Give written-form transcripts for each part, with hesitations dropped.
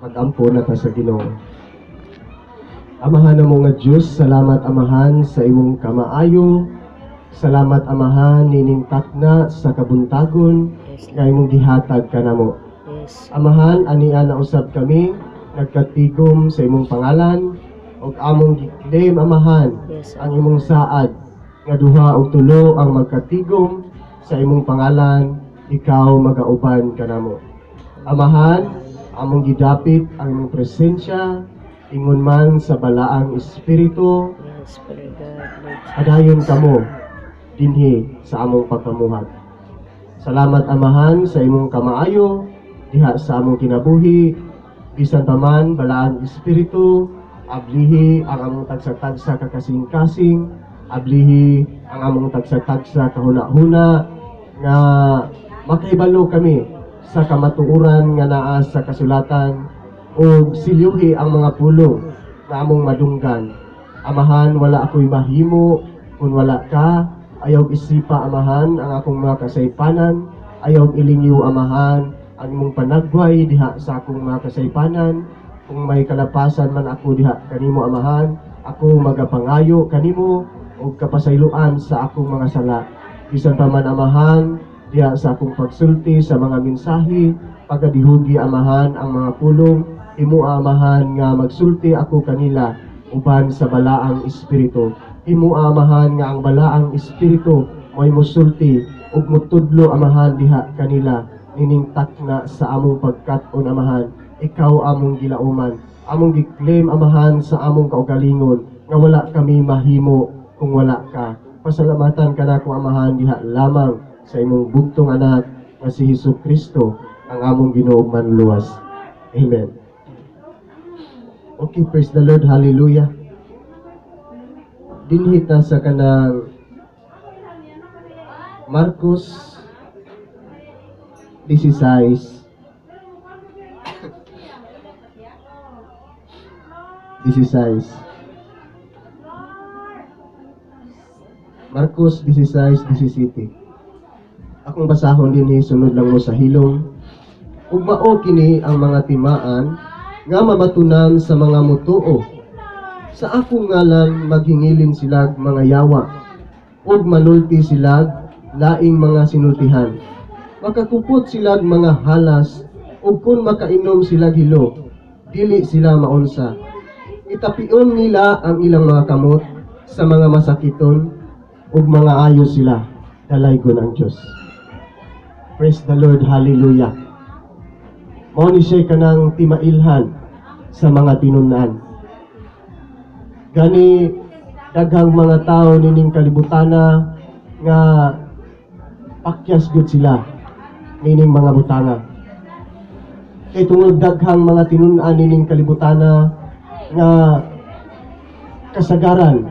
Mag-ampo na ta sa Ginoo. Amahan namo nga Dios, salamat, Amahan, sa imong kamaayo. Salamat, Amahan, nining takna sa kabuntagon nga imong gihatag kanamo. Amahan, ania na usab kami nagkatigom sa imong pangalan ug among gi-claim, Amahan, ang imong saad nga duha og tulo ang magkatigom sa imong pangalan, ikaw magauban kanamo. Amahan, among gidapit ang imong presensya ingon man sa Balaang Espiritu. Yes, Father God, Lord. Padayon kamo dinhi sa among pagpamuhat. Salamat, Amahan, sa imong kamaayo diha sa among kinabuhi. Bisan pa man, Balaang Espiritu, ablihi ang among tagsa-tagsa ka kasing-kasing, ablihi ang among tagsa-tagsa kahuna-huna nga makahibalo kami sa kamatuoran nga naa sa kasulatan ug silyuhi ang mga pulong nga among madunggan. Amahan, wala ako'y mahimo kung wala ka. Ayaw isipa, Amahan, ang akong mga kasaypanan. Ayaw ilingyo, Amahan, ang imong panagway diha sa akong mga kasaypanan. Kung may kalapasan man ako diha kanimo, Amahan, ako magapangayo kanimo og kapasayloan sa akong mga sala. Bisan pa man, Amahan, diha sa akong pagsulti sa mga mensahe, pagadihugi, Amahan, ang mga pulong, imo, Amahan, nga magsulti ako kanila uban sa Balaang Espiritu. Imo, Amahan, nga ang Balaang Espiritu mo'y musulti ug mutudlo, Amahan, diha kanila nining takna sa among pagkat-on. Amahan, ikaw among gilauman. Among gi-claim, Amahan, sa among kaugalingon nga wala kami mahimo kung wala ka. Pasalamatan ka nako, Amahan, diha lamang sa imong bugtong anak nga si Hesus Kristo, ang among Ginoo ug Manluluwas. Amen. Okay, praise the Lord, hallelujah. Dinhi ta sa kanang Marcos 16 16. Marcos 16:17. Akong basahon dinhi, sunod lang mo sa hilong. Ug mao kini ang mga timaan nga mabatunan sa mga mutuo: sa akong ngalan maghingilin silag mga yawa ug manulti silag laing mga sinultihan. Makakupot silag mga halas ug kun makainom silag hilo, dili sila maunsa. Itapion nila ang ilang mga kamot sa mga masakiton ug mga ayo sila. Dalaygon ang Dios. Praise the Lord, hallelujah. Mao ni siya kanang timailhan sa mga tinun-an. Gani daghang mga tao nining kalibutana nga pakyas gyud sila nining mga butanga. Kay tungod daghang mga tinun-an nining kalibutana nga kasagaran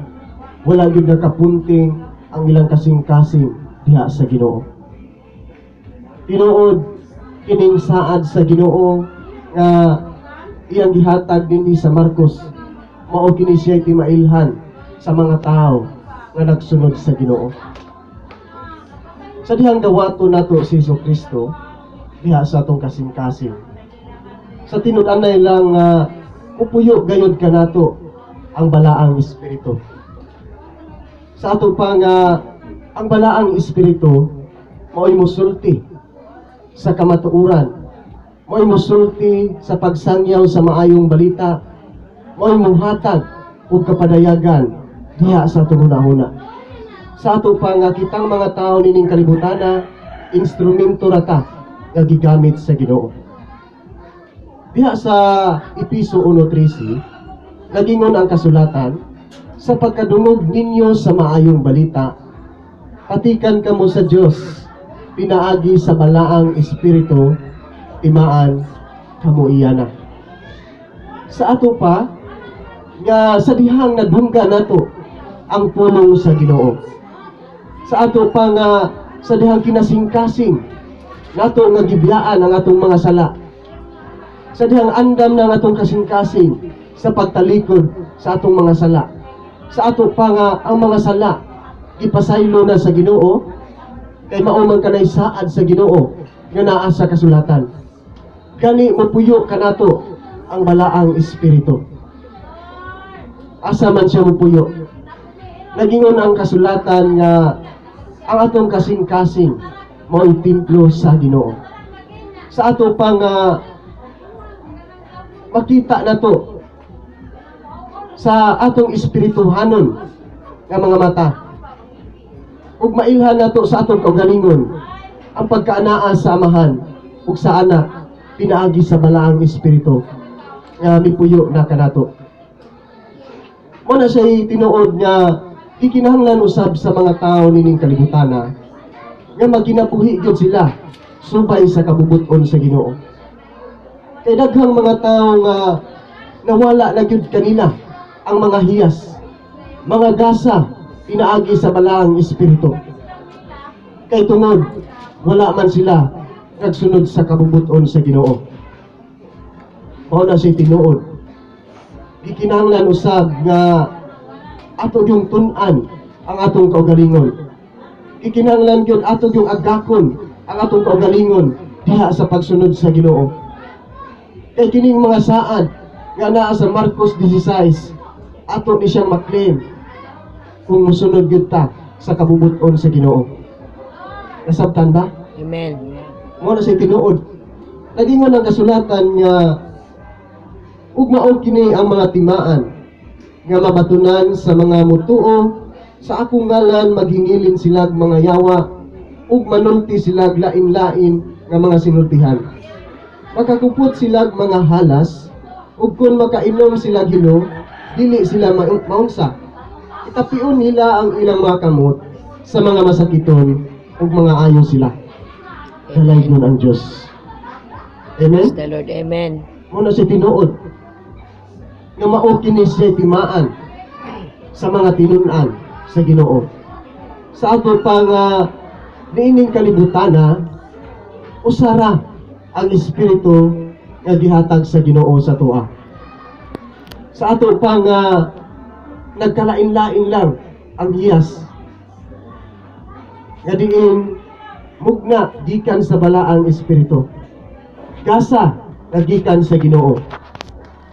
wala gyud nakapunting ang ilang kasing-kasing diha sa Ginoo. Tinuod kining saad sa Ginoo nga iyang gihatag dinhi sa Marcos, mao kini siya timailhan sa mga tao nga nagsunod sa Ginoo. Sa dihang dawato nato si Hesus Kristo diha sa atong kasing-kasing. Sa tinud-anay lang nga mupuyo gayud kanato ang Balaang Espiritu. Sa ato pa nga ang Balaang Espiritu mao'y musulti sa kamatuoran, mao'y musulti sa pagsangyaw sa maayong balita, mao'y muhatag og kapadayagan diha sa atong hunahuna. Sa ato pa nga kitang mga tao nining kalibutana, instrumento ra ta nga gigamit sa Ginoo. Diha sa Epeso 1:13, nagingon ang kasulatan, "Sa pagkadungog ninyo sa maayong balita, patikan kamo sa Dios pinaagi sa Balaang Espiritu, timaan kamo iya na." Sa ato pa nga sa dihang nadungga nato ang pulong sa Ginoo. Sa ato pa nga sa dihang kinasingkasing nato nga gibiyaan ang atong mga sala. Sa dihang andam na ang atong kasingkasing sa pagtalikod sa atong mga sala. Sa ato pa nga ang mga sala ipasaylo na sa Ginoo kay mao man kanay saad sa Ginoo nga naa sa kasulatan. Gani mapuyo kanato Ang Balaang Espiritu? Asa man siya mupuyo? Nagingon ang kasulatan nga ang atong kasing-kasing mao'y templo sa Ginoo. Sa ato pang makita nato sa atong espirituhanon nga mga mata ug mailhan nato sa atong kaugalingon ang pagkaanaa sa Amahan ug sa Anak pinaagi sa Balaang Espiritu nga mipuyo na kanato. Mao na siya tinuod nga gikinahanglan usab sa mga tao nining kalibutana nga magkinabuhi gyud sila subay sa kabubut-on sa Ginoo. Kay daghang mga tao nga nawala na gyud kanila ang mga hiyas, mga gasa pinaagi sa Balaang Espiritu. Kay tungod wala man sila nagsunod sa kabubut-on sa Ginoo. Mao na siya tinuod. Gikinahanglan usab nga ato yung tun-an ang atong kaugalingon. Gikinahanglan gyud ato yung agakon ang atong kaugalingon diha sa pagsunod sa Ginoo. Kay kining mga saad nga naa sa Marcos 16, ato ni siyang maklaim kung musunod gyud ta sa kabubut-on sa Ginoo. Nasabtan ba? Amen. Mao na siya tinuod. Nagingon ang kasulatan nga ug mao kini ang mga timaan nga mabatunan sa mga mutuo: sa akong ngalan maghingilin silag mga yawa ug manulti silag lain-lain nga mga sinultihan. Makakupot silag mga halas ug kun makainom sila hilo, dili sila maunsa. Itapion nila ang ilang mga kamot sa mga masakiton ug mga ayo sila. Dalaygon ang Diyos. Amen? Praise the Lord. Amen. Mao na siya tinuod nga mao kini siya timaan sa mga tinun-an sa Ginoo. Sa ato pa nga niining kalibutana, usara ang espiritu nga gihatag sa Ginoo sa atoa. Sa ato pa nga nagkalain-lain lang ang hiyas nga diin mugna gikan sa Balaang Espiritu. Gasa nga gikan sa Ginoo.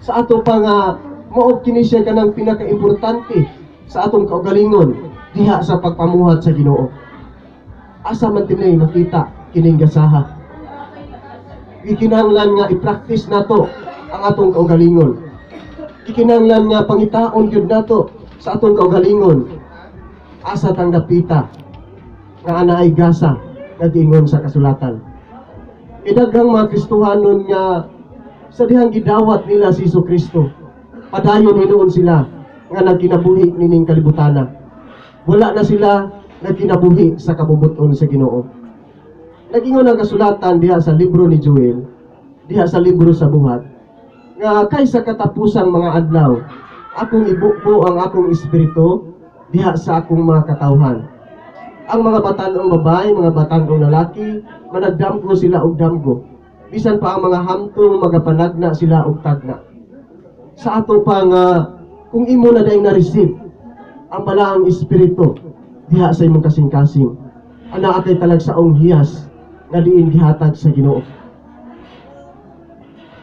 Sa ato pa nga mao kini siya kanang pinakaimportante sa atong kaugalingon diha sa pagpamuhat sa Ginoo. Asa man tinay makita kining gasaha? Gikinahanglan nga i-practice nato ang atong kaugalingon. Gikinahanglan nga pangitaon gyud nato sa atong kaugalingon asa tang dapita nga ana ay gasa nga giingon sa kasulatan. Idaghang mga Kristohanon nga sa dihang gidawat nila si Hesus Kristo, padayon hinuon sila nga nagkinabuhi nining kalibutana. Wala na sila nagkinabuhi sa kabubuton sa Ginoo. Nagingon ang kasulatan diha sa libro ni Joel, diha sa libro sa Buhat, nga kay sa katapusang mga adlaw, akong ibubo ang akong espiritu diha sa akong mga katawhan. Ang mga batan-ong babae, mga batan-ong lalaki, managdamgo sila og damgo. Bisan pa ang mga hamtong, magapanagna sila og tagna. Sa ato pa nga kung imo na dayong na-receive ang Balaang Espiritu diha sa imong kasing-kasing, ana kay talagsaong hiyas nga diin gihatag sa Ginoo.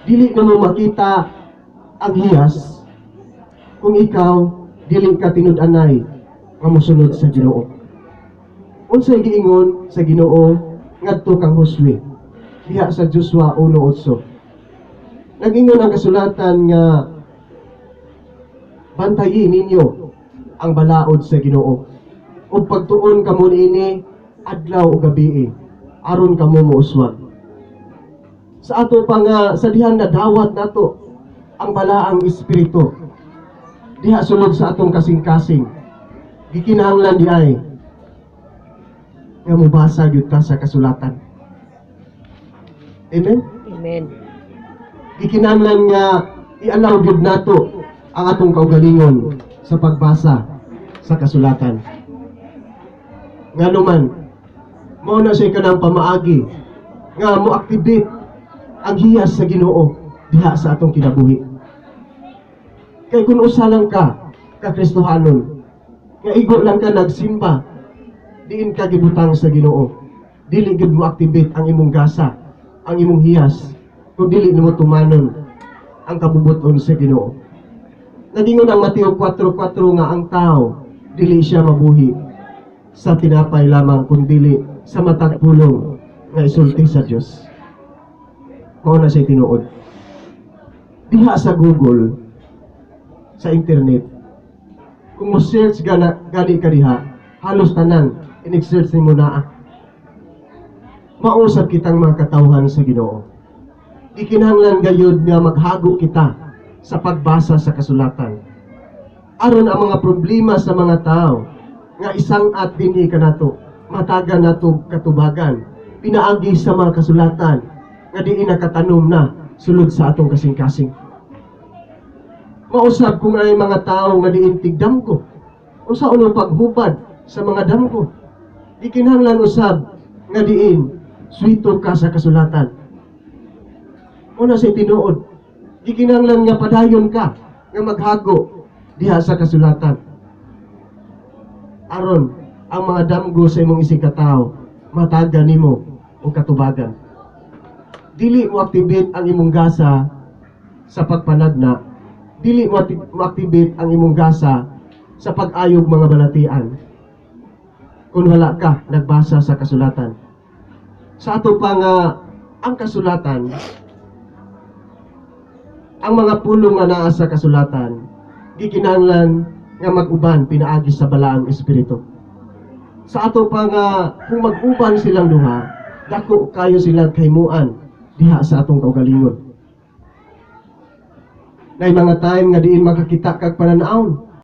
Dili na mo makita ang hiyas kung ikaw dili ka tinud-anay nga mosunod sa Ginoo. Unsay giingon sa Ginoo ngadto kang Josue diha sa Joshua 1:8? Nag-ingon ang kasulatan nga bantayi ninyo ang balaod sa Ginoo ug pagtuon kamo niini adlaw ug gabii aron kamo mouswag. Sa ato pa nga sa dihang nadawat nato ang Balaang Espiritu diha sulod sa atong kasing-kasing, gikinahanglan di ay nga mobasa gyud ka sa kasulatan. Amen? Amen. Gikinahanglan nga i-allow gyud nato ang atong kaugalingon sa pagbasa sa kasulatan. Ngano man, mao na siya kanang pamaagi nga mo-activate ang hiyas sa Ginoo diha sa atong kinabuhi. Kay kung usa lang ka ka Kristohanon, nga igo lang ka nagsimba, diin ka gibutang sa Ginoo, dili gyud mo activate ang imong gasa, ang imong hiyas, kung dili nimo tumanon ang kabubut-on sa Ginoo. Nagingon ang Mateo 4:4 nga ang tao dili siya mabuhi sa tinapay lamang kundili sa matag pulong nga isulti sa Dios. Mao na siya tinuod. Diha sa Google, sa internet, kung mo search gana, gani ka diha, halos tanan inig-search nimo naa. Mausap kitang mga katawhan sa Ginoo. Ikinahanglan gayud nga maghago kita sa pagbasa sa kasulatan. Aron ang mga problema sa mga tao nga isang at dinhi kanato, matagan nato katubagan, pinaagi sa mga kasulatan nga diin nakatanom na sulod sa atong kasing-kasing. Mausab kung ay mga tao nga diin tigdamgo, unsa unong paghubad sa mga damgo. Gikinahanglan usab nga diin suwito ka sa kasulatan. Una sa tinuod, gikinahanglan nga padayon ka nga maghago diha sa kasulatan. Aron ang mga damgo sa imong isig katao matagan nimo og katubagan. Dili mo activate ang imong gasa sa pagpanagna, dili mo activate ang imong gasa sa pag-ayog mga balatian kung wala ka nagbasa sa kasulatan. Sa ato pa nga ang kasulatan, ang mga pulong nga naa sa kasulatan, gikinahanglan nga mag-uban pinaagi sa Balaang Espiritu. Sa ato pa nga kung mag-uban silang duha, dako kayo sila kahimuan diha sa atong kaugalingon. Nay mga time nga diin makakita kag pananawon.